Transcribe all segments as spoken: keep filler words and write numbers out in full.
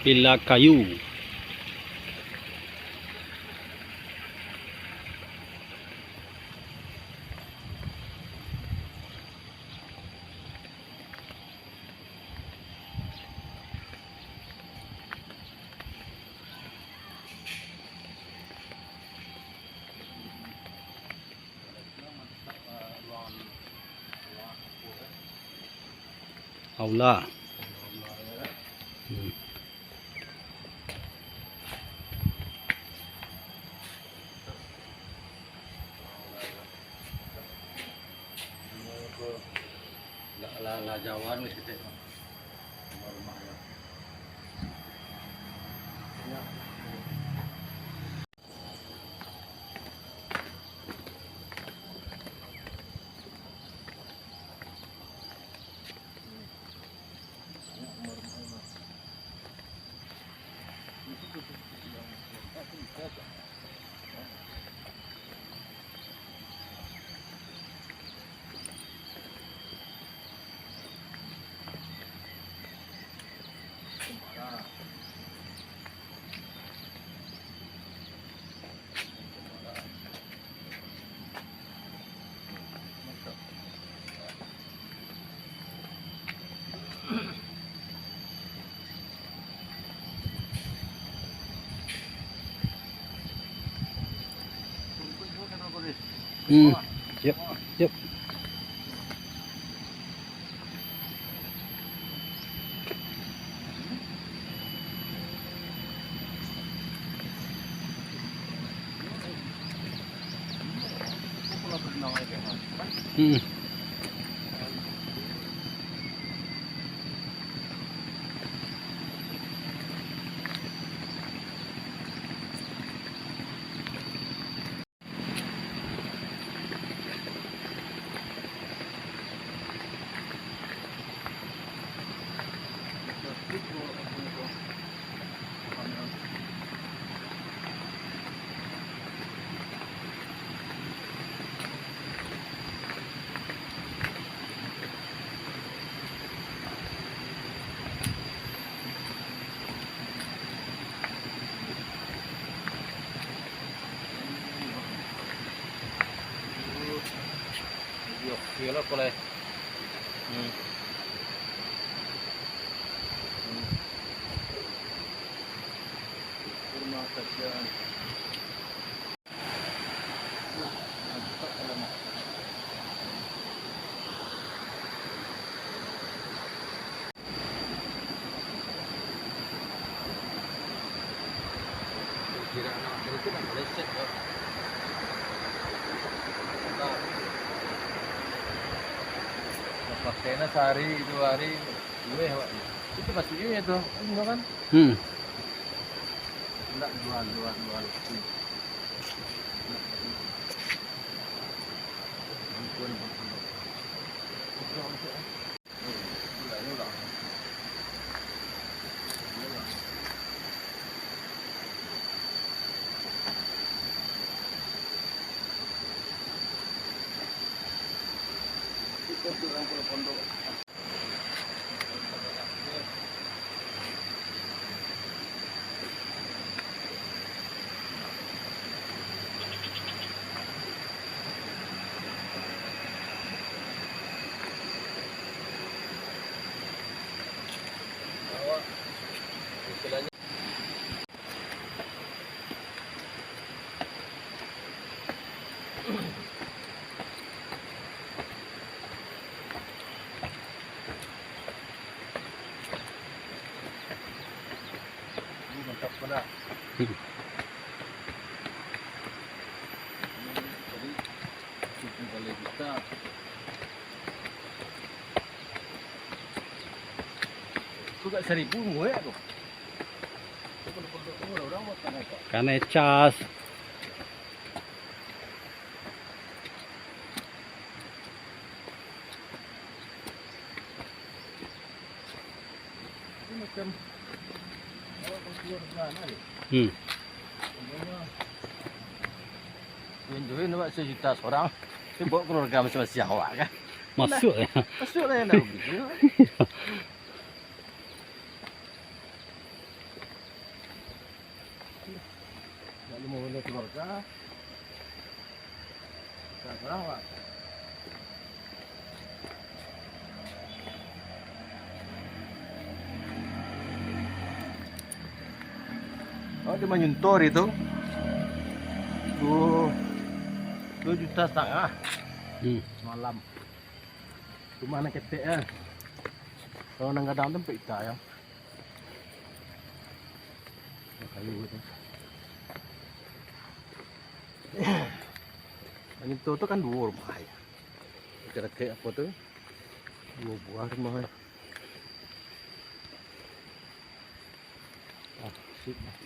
Bila kayu. Aula. Hmm. Lah, lah, lah jauhan wis kito. Rumah-rumah yo. Hmm. Yep. Yep. Hmm. Iyo, iyo lah, pulai. Hmm. Hmm. Rumah kaca. Pakainya sehari, dua hari, dua hari. Itu pasti ini tuh, enggak kan? Hmm. Enggak, dua, dua, dua hari. Mantap pula. Hmm. Tadi tujuh balai juta. Tu kat seribu murah tu. Kanai cas. Hmm. Join-join awak sajuta sorang. Tapi bawa keluarga masing-masing awak kan. Masuk lah. Masuk lah yang nak rugi. Iya. Limo baleh keluarga. Sekarang, Pak. Oh, dia manyuntor itu. Duo, duo juta satangah. Hmm. Samalam. Rumah nan ketek, eh. Kalau nan gadang tu ampek juta, yo. Kayu tu. Manyuntor tu kan duo rumah, yo. Dakek-dakek apo tu? Duo buah rumah, yo. Ah, sip lah.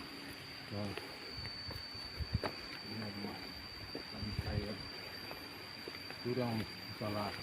Nah. Ini rumah. Lantai, yo. Kurang salah.